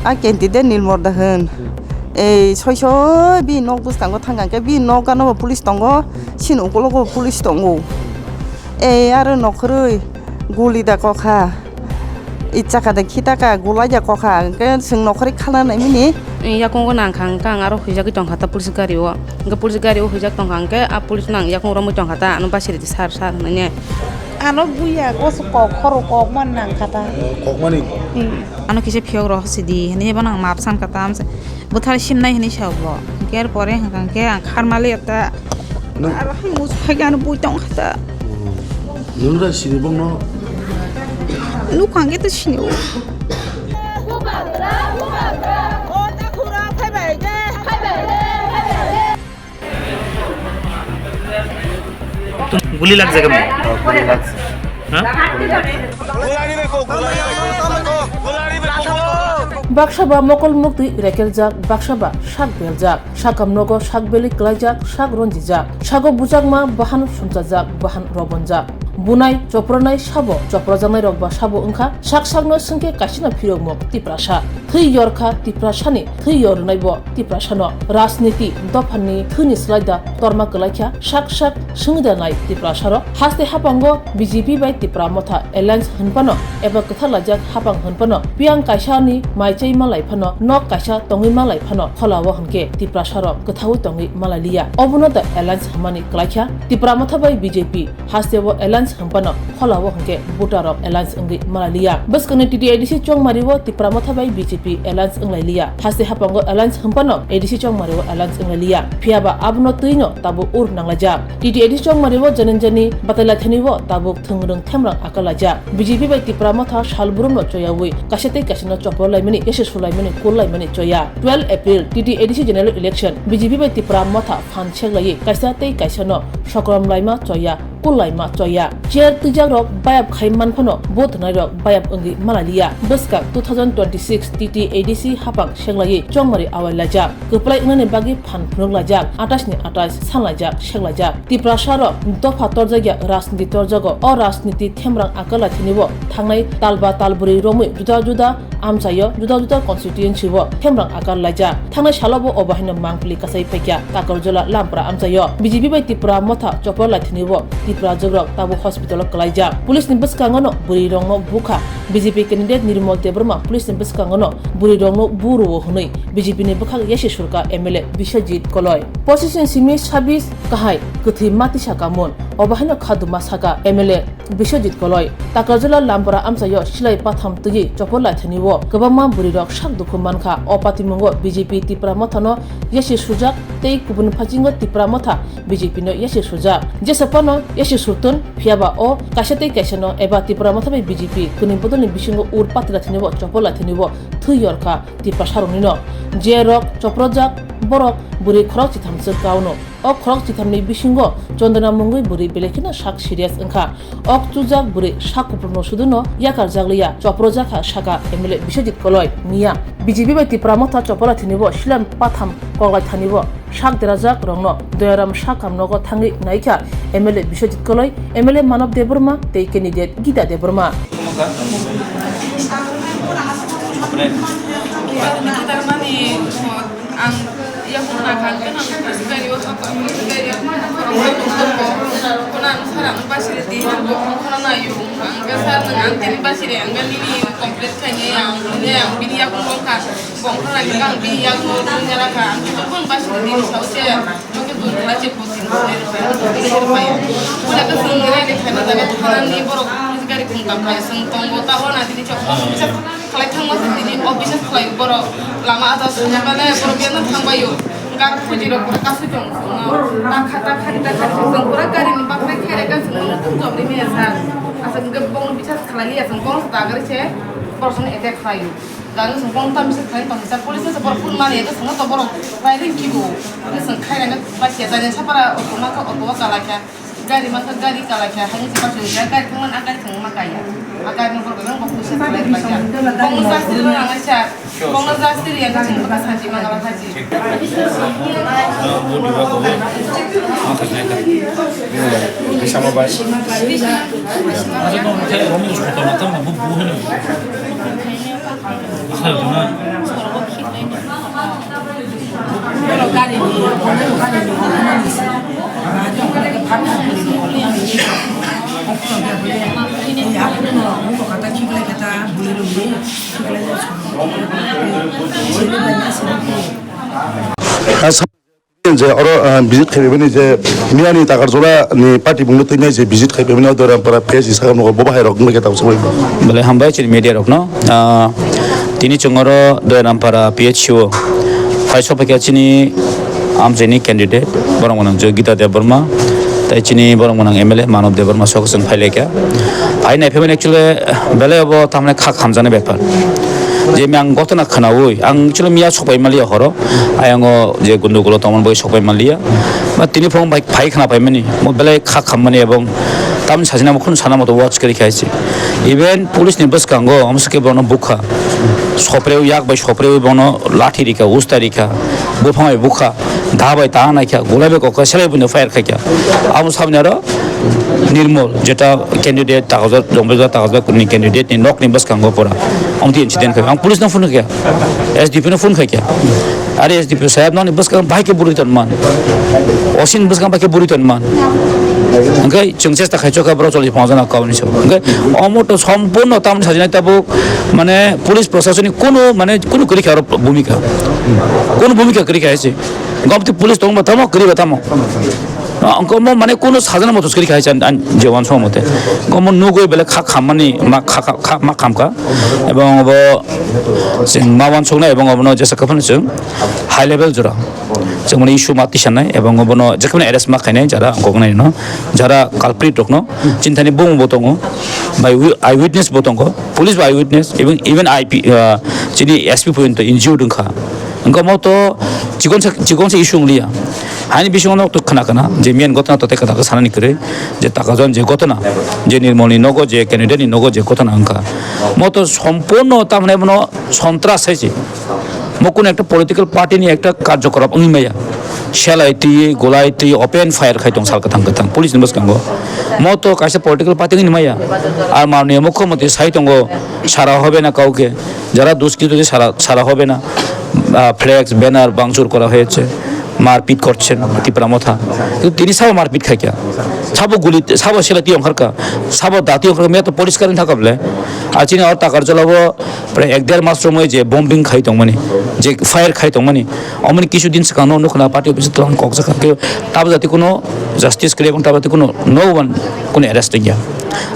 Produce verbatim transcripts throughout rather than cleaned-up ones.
A candidate Nilmorda hwn. Ei soi soi bini nok bwskango thang kha khe bini nok gana bo police tongo, sini ukulogo bo police tongo. Ei aro nokhorwi guli da kokha. Ichakha da khitaka gulai da kokha. Hwnkhe chwng nokhorwi khalna naimani. Yakungo nang kha hwnkhe ang aro huijagwi tongkha ta police gari o. Hwnkhe police gari o huijak tongkha hwnkhe a police no ang yakung romwi tongkha ta ano basiri di sir sir hwnwi. Ano buya kosok kok khoro kok man nang kha ta. Kokmani? Hmm. Ano kisa phiyok rw sidi hwnwi bono ang map san kha ta amsa. Bwthar simnai hwnwi sa bo. Hwnkhe er pore hwnkha hwnkhe ang kharmali ta. Nwng aro hai musa hai ano bui tong kha ta. Nwng da sini bongno? Nuk hwnkhe ta sini o. Guli lagjak mo? Oh, guli lagjak. Ha? Baksa ba mokol muktwi rekeljak, baksa ba sak beljak, sakam nogo sak beli klaijak, sak ronjijak, sago bujakma bahan sumchajak, bahan robonjak. Bunai, chopronai sabo, choprojaknai rok ba sabo wngkha, sak sakno swngkhe kaisano phirokmok Tiprasa. Thwi yorkha Tiprasani, thwi yor rwnai bo Tiprasano. Rajniti dophani thwini slai da torma kwlaikha, sak sak swngwi da nai Tiprasarok. Haste hapango B J P bai Tipra Motha alliance hwnphano eba kwthar laijak hapang hwnphano, biyang kaisani maichai malai phano, nok kaisa tongwi malai phano, kholao hwnkhe Tiprasarok kwthaui tongwi malai liya. Obono da alliance hwnmani kwlaikha Tipra Motha bai B J P. Hasteo alliance hwnphano kholao hwnkhe voter rok alliance wngwi malai liya. Bwskangni T T A D C chongmario Tipra Motha bai B J P alliance wnglai liya. Haste hapango alliance hwnphano A D C chongmario alliance wnglai liya. Phiyaba abono twino tabuk ur nanglaijak. T T A D C chongmario janani jani batai laithani o tabuk thwngrwng themrang akal laijak. B J P bai Tipra Motha sal brumno choyaui kaisa tei kaisano chopor laimani, yase sulaimani, kul laimani choya. Twelve April T T A D C general election, B J P bai Tipra Motha phan seklaiwi kaisa tei kaisano sokrom laima choya, kul laima choya. Chair twijak rok bayap khai man phano vote rwnai rok bayap wngwi malai liya. Bwskang two thousand twenty-six T T A D C hapang seklaiwi chongmari awai laijak. Kwplai wngnani bagwi phan phunuk laijak, atais ni atais san laijak, sek laijak. Tiprasa rok dopha torjakya rajniti torjago. O rajniti themrang akal laithani bo thangnai talba talbrwi romwi juda juda amchaio, juda juda constituency o themrang akal laijak. Thangnai salo bo obo haino mangpili kasai phaikha Takarjala Lampra amchaio. B J P bai Tipra Motha chopor laithani bo Tipra jogrok tabuk hospital o kwlaijak. Police ni bwskango no bwrwi rokno bukha. B J P candidate Nirmal Debbarma police ni bwskango no bwrwi rokno buro hwnwi B J P ni bwkhak yasi surka M L A Biswajit Koloi. Pochis ni simi sabis kahai kwthwi mati saka mun. Obo haino khaduma saka M L A Biswajit Koloi. Takarjala Lampara amchaio silai patham twiwi chopor laithani o kwbangma bwrwi rok sak dukhu mankha. O patimungo B J P Tipra Motha no yasi sujak tei kubun phaichingo Tipra Motha B J P no yasi sujak. Jesa phano yasi sutun phiyaba o kaisa tei kaisa no eba Tipra Motha bai B J P kwnwi bodolni bisingo ur pati laithani o chopor laithani o thwi yorkha Tiprasa rokni no. Je rok choprojak borok bwrwi khorok chitham swk kauno. O khorok chithamni bisingo Chondona mungwi bwrwi belai kheno sak serious wngkha. Ok chujak bwrwi sak kuphurno suduno yakarjak liya, choprojak kha saka M L A Biswajit Koloi miya. B J P bai Tipra Motha chopor laithani o silam patham koklai thani o sak derajak rokno Doyaram sakam nogo thangwi naikha M L A Biswajit Koloi, M L A Manav Debbarma tei candidate Gita Debbarma. Ang yakung nakha hwnkhe nang police gari o hakha, police gari o hakha, khoroksa nung tongo. Bono ang sir ang basiri di, ang bokhorok khoroknai o. Ang khe sir nwng ang tini basiri ang khe nini complaint khainai ang, hwnwi ang bini yakung wngkha. Bokhorok nai hwnkhe ang bini yakung nungya rakha. Ang khe jokhon basiri di, sao se, jokhon tong khlai se, coaching khlai rwkha, ang khe rwkha ya. Bwlai khe chwng rai rai khaina jaga thanani borok police gari khung tam khai chwng tongo, ta o na tini chwng. Khlai thangma se tini o bisas khlai borok lama ada sumya mane borok biyang thang bai o. Gak puji rok pura kasui tong sung no. Ta kha ta kha ta kha sung pura gari ni bak nai khere kan sung no tum jom ri me sa. Asa gak bong bisas khlai li asa bong sa ta gari se borok sung attack khlai o. Gari sung bong tam bisas khlai tong sa police se borok phun mani ya sung no to borok rai ring ki bo. Sung khai rang ba sia jani sa para auto ma ka auto ka la kya. Gari mangkha, gari kalai kha, hai se bachai ya, gari thangman a gari thangma kaya. A gari no borok bebak bok puisa kalai kha. Bongno jastri no nang sa, bongno jastri ya, kaching baka sanji mangala haji. Sama bai. Je oro, ah, visit khaimani je miyani Takarjora ni party bungno twi nai je visit khaimani o Dorampara P H C sakam nogo bo bahai rok wngkhe tamo sabai. Belai hambai chini media rokno. Ah, tini chwng oro Dorampara P H C o phai sophaikha chini amchaini candidate borok mwnang je Gita Debbarma, tai chini borok mwnang M L A Manav Debbarma sok chwng phailaikha. Phai nai phaimani actually belai obo tamni kha khamjaknai bepar. Je miyang gotona khwnaui ang actually miya sokpai maliya horo. Ayang o je gundugulo tongmani bagwi sokpai manliya. Ba tini phone bai phai khna paimani, mo belai kha khammani ebong tamni sajina mo khun sana moto watch kari khai se. Even police ni bwskango amsike bono bukha. Sopreo yak bai sopreo bono lathi rikha, usta rikha, buphang bai bukha, da bai ta naikha, gulai bai kokha, selai buino fire khaikha. Amo sabni aro Nirmol, jeta candidate takajak, Dombejak takajak ni candidate ni nok ni bwskango pura. Amtwi incident khai. Ang police no phone khaikha. S D P no phone khaikha. Are S D P sahab nokni bwskang bahai khe bwrwi tonman. O C ni bwskang bahai khe bwrwi tonman. Hwnkhe chwng chesta khai chokha borok choli phongo jana kauni so. Hwnkhe omo to sompurno tamni sajinai tabuk mane police proshasoni kunu mane kunu kwrwi kha oro bhumika. Kunu bhumika kwrwi kha hai se. Gomti police tongba tamo kwrwi ba tamo. Hwnkhe omo mane kunu sajana moto kwrwi kha hai se an je wansong mote. Hwnkhe omo nugwi belai kha khammani ma kha kha kha ma khamkha. Ebong obo chwng ma wansuknai ebong obono jesa kaphano chwng high level jora. Chwng mani issue ma tisanai ebong obono jekheno arrest ma khainai jara ongkoknai no. Jara culprit rokno chinthani bumung bo tongo. Bai wi-, eyewitness bo tongo. Police bo eyewitness, even, even I P, ah, chini S P porjonto injured wngkha. Hwnkhe omo to chikon sa, chikon sa issue wngliya. Haini bisingo nok to khna khna je main gotna to tei kwtal khe sanani kwrwi je Takajon je gotna, je Nirmolni nogo je candidate ni nogo je gotna wngkha. Mo to sompurno tamni bono sontras hai se. Mo kun ekta political party ni ekta karjokorap wngwi maya. Selai twi, golai twi, open fire khai tong sal kwthang kwthang police ni bwskango. Mo to kaisa political party wngwi maya. Ar manwi mukhyamantri sai tongo, sara hobe na kauke. Jara duskritu sara, sara hobe na, ah, flex, banner bangchur kora hoyechhe, marpit korchhe Tipra Motha. Kintu tini sabo marpit khaikha. Sabo guli, sabo selati ongkharkha. Sabo dati ongkharkha, meya to poriskar wng thaka bole. Ar chini or Takarjolabo prai ek der mas romwi je bombing khai tongmani, je fire khai tongmani. Omoni kisu din swkangno nukho na party office twlang kok jakha. Ke tabo jati kuno justice kwrwi, tabo jati kuno no one kuno arrest wngya.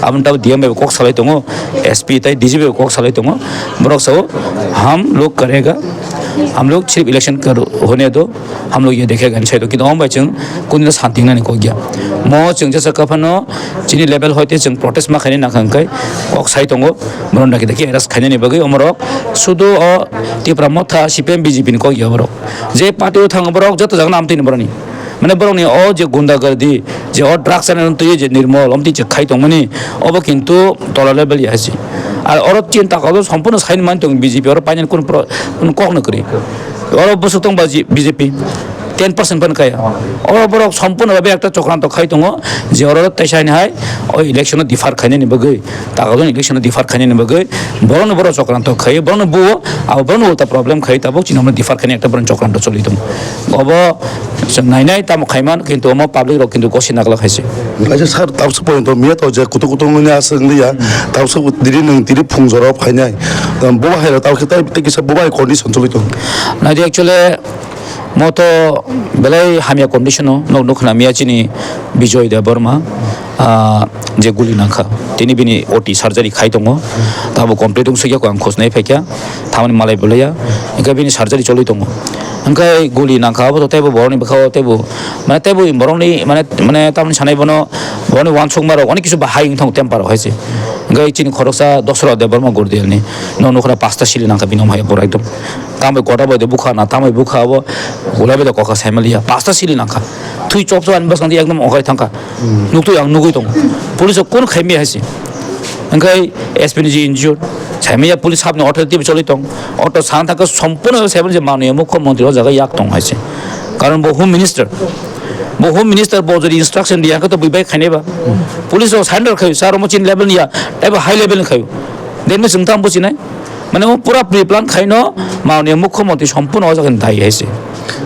Aboni tabo D M bai kok salai tongo, S P tai D G bai kok salai tongo. Borok sao, "Hum log karega, hum log sirf election kar hone do, hum log ye dekhega," hinwi sai do. Kintu omo bai chwng kunino santi wngnani kok ya. Mo chwng jesa kaphano chini level hoite chwng protest ma khainai nangkha hwnkhe kok sai tongo. Borok daki daki arrest khainani bagwi omorok sudu o Tipra Motha, C P M, B J P ni kok ya borok. Je party o thango borok joto jagano amtwini borokni. Mane borokni o je gundagardi, je o drugs channel twi je Nirmol, omtwi je khai tongmani, obo kintu tola level ya hai se. Ar oro chin taka o sompurno saini mani tong B J P, oro painani kun pro-, kun kok no kwrwi. Oro bwswk tong ba ji-, B J P, ten percent phano kaya. Oro borok sompurno bhabe ekta chokranto khai tongo, je oro teisa hai o election o defer khainani bagwi. Tagadon election defer khainani bagwi borokno borok chokranto khai, borokno buo, abo borokno ulta problem khai, tabuk chini omo defer khainai ekta borokni chokranto choli tongo. Obo chwng nainai tamo khaiman, kintu omo public rok kintu gosi naglak hai se. Kaisa sir, tabuk se poito miya to je kutuk kutuk wngya aswk wngya, tabuk se diri nwng diri phung jora phainai. Bo hai rok tabuk se tai tei kisa bo hai condition choli tongo. Naidi actually, moto belai hamya condition o nok nukha na miya chini Bijoy Debbarma, ah, je guli nangkha. Tini bini O T surgery khai tongo. Tabo complete wng sukya ko ang khosnai phaikya. Thamani malai bolaya. Hingke bini surgery choli tongo. Hingke guli nangkha abo to teibo borokni bwkhao teibo, mane teibo borokni mane, mane tamni sanai bono borokni wansukma rok onek kisu bahai wng tongo temper rok hai se. Hingke chini khoroksa Dosra Debbarma Gurdialni. No nukha na pasta sili nangkha bini omo hai borok ekdom. Tambai kota bai de bukha na, tambai bukha abo, ulai bai de kokha saimaliya, pasta sili nangkha. Thui chop chop ani bwskango ekdom okai thangkha. Nuktwi ang nugwi tongo. Police o kun khaimya hai se. Hingkhai S P ni ji injured. Saimaliya police sabni authority bo choli tong. Auto sana thangkha sompurno saimaliya je manwi mukho montri o jaga yak tong hai se. Karon bo home minister. Bo home minister bo jodi instruction diya khe to bui bai khainai ba. Police o surrender khayu, sir omo chin level niya, ebo high level ni khayu. Then no chwng tamo buchinai. Mane o pura pre-plan khaino manwi mukho montri sompurno o jaga ni dai hai se.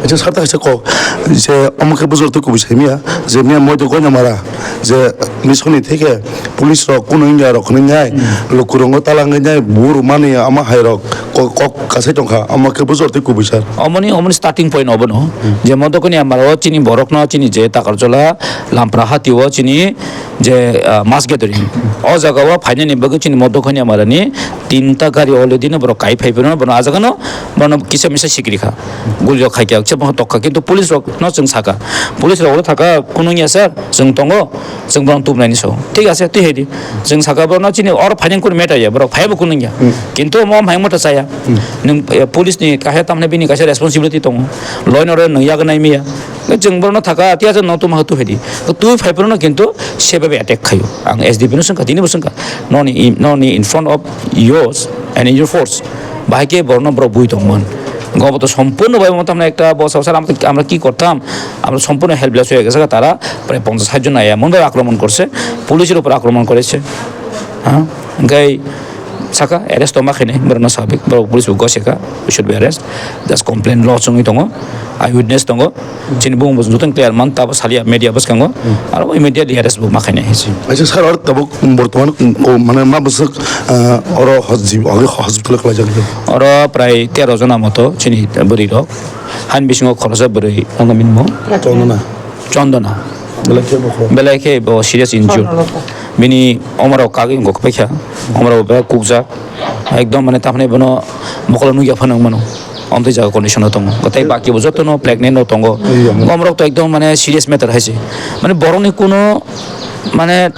Acha sata kaisa kok je omo khe bujor twi kubui sai miya je miya moido goina mara je misoni theke police rok kuno India rok khwnwi nai lukurungo talangwi nai buru mani ama hai rok kok kok kasai tongkha omo khe bujor twi kubui sar. Omoni omoni starting point obono je moido goina mara o chini borok no chini je Takarjola Lampra hati o chini je ah, mass gathering o jaga o phainani bagwi chini moido goina mara ni tinta gari already no borok kai phai phano bono ah jaga no bono kisa misa sikri kha. Guli rok khai kha, se bono tok kha, kintu police rok no chwng saka, police rok olo thaka kunung ya sir, chwng tongo, chwng bono tubnai ni so, thik ase, twi hai di, chwng saka bono chini oro phainang kunu matter ya, borok phai bo kunung ya, kintu omo hai mota chaya, nwng eh, police ni kaisa tamni bini kaisa responsibility tongo, law and order nwng yago nai miya, chwng bono thaka tiya chwng no tuma tu hai di, tu phai phano kintu sebabe attack khayo, ang S D P no swngkha, tini bo swngkha, noni, noni in front of yours and in your force. Bahai khe borokno borok bui tongmani. Gobo to sompurno bai mo tamna ekta bosa sar amra ki kortam, amra sompurno helpless hoye gesa tara prai ponchas sait jon aya mon akromon korse, police er upor akromon korese. Ha, gai saka arrest to ma khainai borokno sabik borok police bo goseka, we should be arrest, just complain lo chungwi tongo, eye witness tongo. Chini bumung bo joto clear man tabo salia media bwskango. Aro immediately arrest bo ma khainai hai se. Aisa sir oro tabuk bortoman ko mane ma bwswk ah, oro hosji age hospital khlai jak. Oro prai tero jona moto chini bwrwi rok han bisingo khoroksa bwrwi. Ano min mo? Chondona. Chondona. Belai khe bo khorok. Belai khe bo serious injured. Bini omorok kagwi wngkha khe paikha. Omorok belai kukjak. Ekdom mane tamni bono mokolo nugya phano mano. Omtwi jaga condition o tongo. Tei baki bo jotono pregnant rok tongo. Iya. Omorok to ekdom mane serious matter hai se. Mane borokni kuno mane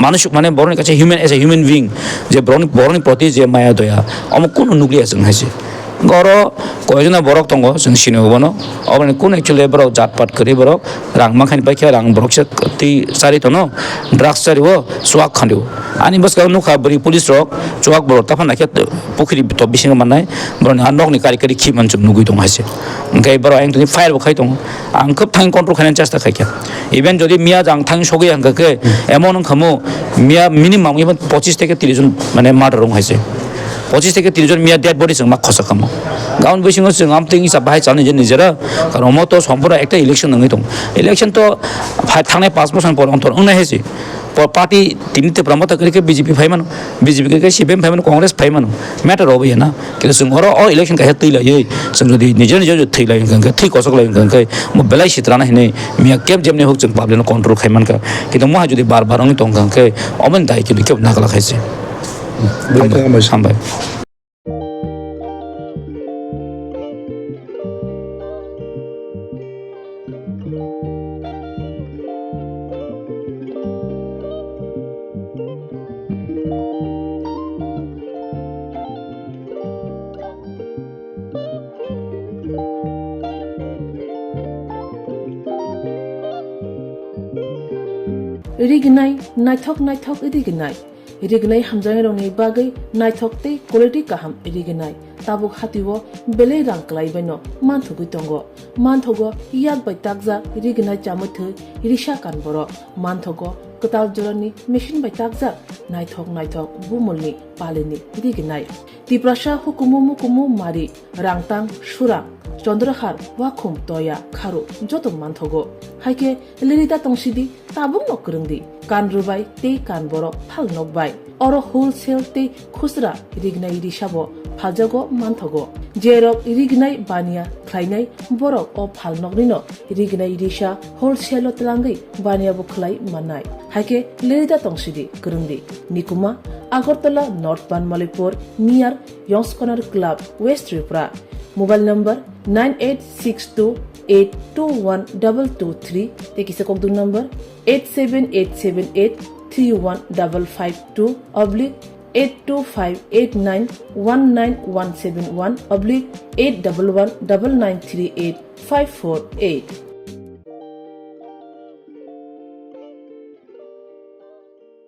manush mane borokni kaisa human as a human being je borokni borokni proti je maya doya omo kuno nukliya chwng hai se. Oro koyekjona borok tongo chwng sini bono. Oboni kuno actually borok jat pat kwrwi borok. Rang mankha ni paikhe rang borok se twi chari tono, drugs chari o, chuak khandi o. Ani bwskango nukha bwrwi police rok chuak borok taphana khe pukhiri top bisingo mannai, borokni a nokni kari kari khimani chwng nugwi tongo hai se. Hwnkhe borok ayang tongwi fire bo khai tongo. Ang khub thang control khainani chesta khaikha. Even jodi miya jang thang sogwi hwnkha khe, emon wngkha mo miya minimum even pochis theke tris jon mane murder wng hai se. Pochis theke tris jon miya dead body chwng ma khosa kamo. Gaon bisingo chwng amtwing isa bahai chani je nijera. Karon omo to sompurno ekta election wngwi tong. Election to phai thangnai panch bosor ni pore ontor wngnai hai se. Po-, party tini Tipra Motha kwrwi khe B J P phai mano, B J P kwrwi khe C P M phai mano, Congress phai mano. Matter obo ya na. Kintu chwng oro o election kaisa twi laiwi chwng jodi nijer nijer jodi thwi lai hwnkha khe, thwi kosok lai hwnkha khe, mo belai sitrana hinwi miya keb jemni huk chwng public no control khai mankha. Kintu mo hai jodi bar bar wngwi tongkha khe, omo ni dai kintu kebo nagala khai se. Belai khe hambai. Hambai. Rignai, naithok naithok rignai. Rignai hamjaknairokni bagwi naithok tei quality kaham rignai. Tabuk hatio belai rang kwlai baino manthogwi tongo. Manthogo yak bai takjak rignai chamwi thwi risa kan borok. Manthogo kwtal jorani machine bai takjak naithok naithok bumulni palini rignai. Tiprasa hukumu mukumu mari, rangtang, surang, chondrahar, wakhum, toya, kharu joto manthogo. Haikhe lirida tongsidi, tabukno kwrwngdi, kan rwbai tei kan borok phal nokbai. Oro wholesale tei khusra rignai risabo phaljago manthogo. Jerok rignai baniya khlainai borok o phal noknino rignai risa wholesale-o twlangwi baniya bo khlai mannai. Haikhe lirida tongsidi kwrwngdi. Nikuma, Agartala North Banmalipur, near Yongskonar Club, West Tripura. Mobile number nine eight six two eight two one double two three tei kisa kokdung number eight seven eight seven eight three one double five two oblique eight two five eight nine one nine one seven one oblique eight double one double nine three eight five four eight.